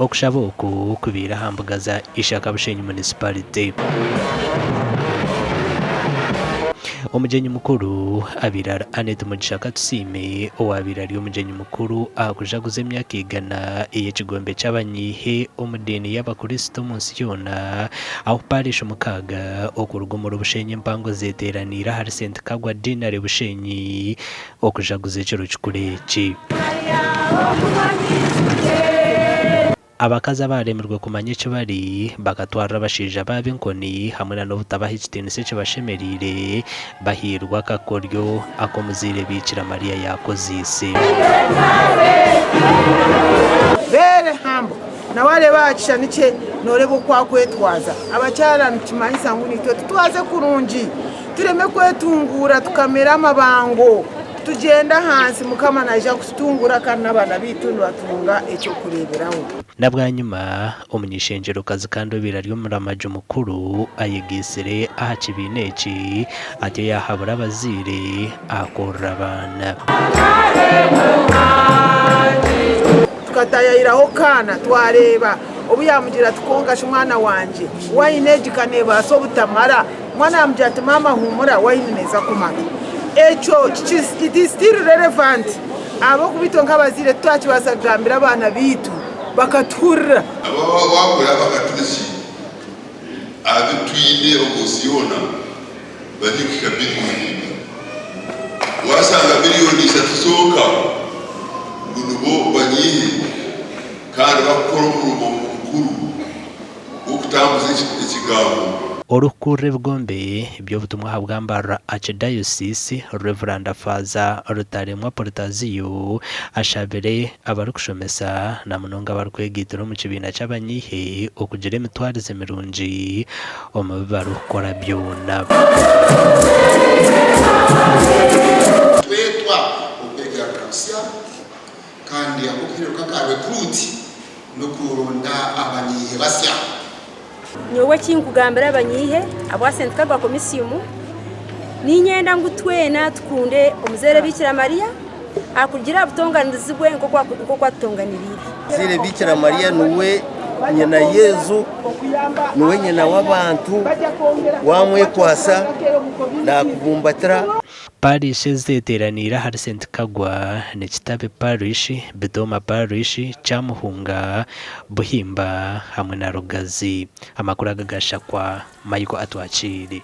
Okushaba oku kubaire aha mbuga za Ishaka Bushenyi Municipality. Omugyenyi mukuru abaire ari Annet Mugisha Katusiime owaabaire ari omugyenyi mukuru aha kujaguza emyaka eigana ey'ekigombe ky'abanyiihe omu diini y'abakristo omu nsi yoona ahu parish mukaaga okuruga omuri Bushenyi empango zeeteeraniire ahari Saint Kagwa Deanery Bushenyi okujaguza ekiro kikuru eki. Abakazi abaaremirwe kumanya eki bari, bakatwarira abashaija baabo enkoni hamwe na n'obutabaha ekitiinisa ekibashemereire, bahairwe akakoryo aku omuzaire Biikira Mariya yaakozeise. Very humble. Nawe areeba aha kishushani kye nooreeba oku akwetwaza. Abakyara nikimanyisa ngu naitwe tutwaze kurungi. Tureme kwetunguura tukamera amabango, tugyende ahansi, Mukama naija kututunguura kandi n'abaana baitu nibatunga eky'okureeberaho. Na bwanyima, omuny'eishengyerokazi kandi obaire ari omuramagi mukuru ayegaitsire aha kibiina eki, atyo yaahabura abazaire aha kworora abaana. Tukatayayiraho Kaana twareeba obu yaamugira ati, Kwonka shi mwana wangye, waini egi ka neebaasa obutamara? Omwana yaamugira ati, Maama huumura, waini neeza kumara. Ekyo it is still relevant ahabw'okuba itwe nk'abazaire titwakibaasa kugambira abaana baitu bakatuhurira. Aba wakora Abakaturiki abu twine omu nsi yoona bari kuhika miriyoni ibiri. Washanga miriyoni ishatu zonka ngu nibo banyiihe kandi bakukora omurimo mukuru gw'okutambuza ekigambo. Orikukurira ebigombe by'obutumwa ahabwa Mbarara Archdiocese, Rev. Faaza Rutaremwa Protazio ashabire abarikushomesa na munonga abarikwegaitira omu kibiina ky'abanyiihe okugira emitwarize mirungi omu bi barikukora byona. Twetwa okwegaruka busya kandi ak'okuhereruka aka recruit n'okuronda abanyiihe basya. Nyowe eki nkugambira abanyiihe abwa St. Kagwa Komisiumu, niinyenda ngu twena tukunde omuzaire Biikira Mariya ahakurugiirira aha butonganirizi bwe nk'oku atutonganiriire. Omuzaire Biikira Mariya niwe nyina Yezu, niwe nyina w'abantu, wamwekwasa nakubumbatira. Parish ezeteeraniire ahari St Kagwa ni Kitabi Parish, Bidoma Parish, Kyamuhunga, Buhimba hamwe na Rugazi. Amakuru aga gashakwa Michael Atwakiire.